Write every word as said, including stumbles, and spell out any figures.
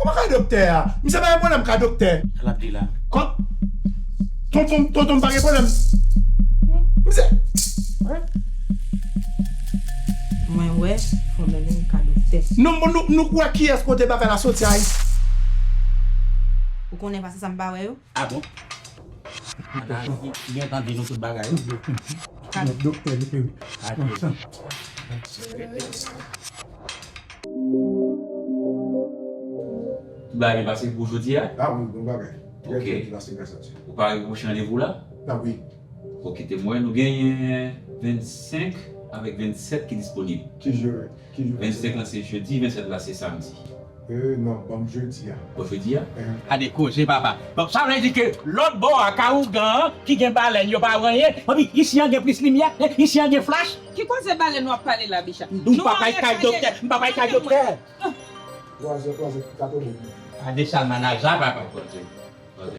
Papa doktè a. Misye pa gen pwoblèm ka doktè. Sa l ap di la? Kòm tonton, tonton m pa gen pwoblèm. Misye. Mwen wè, fò mennen m ka doktè. Nou, nou, nou kwè kiyès kote bagay la soti a? Ou konnen pase sa m pa wè yo? Ah bon? Li gentan di nou tout bagay. Doktè, doktè. Tout bagay byen pase pou jodi a? Ah wi, bon bagay. Ok. Trè byen pase gras a Dye. Ou pare pou pwochen randevou la? Ah wi. Ok, te mwen, nou genyen vennsenk avèk vennsèt ki disponib. Ki jou? Ki jou? Vennsenk lan se jedi, vennsèt la se samdi. Euh, non, ban m jedi a. Pou jedi a? Eh, Gade koze papa. Bon, sa vle di ke lòt bò a ka ougan an ki gen balèn yo pa wè anyen. Epi isi an gen plis limyè, eh, isi an gen flash. Ki koze balèn w ap pale la, Bicha? M pa pral kay doktè, m pa pral kay doktè. Twa zè, twa zè, katòz zè. Gade sa manaj la papa.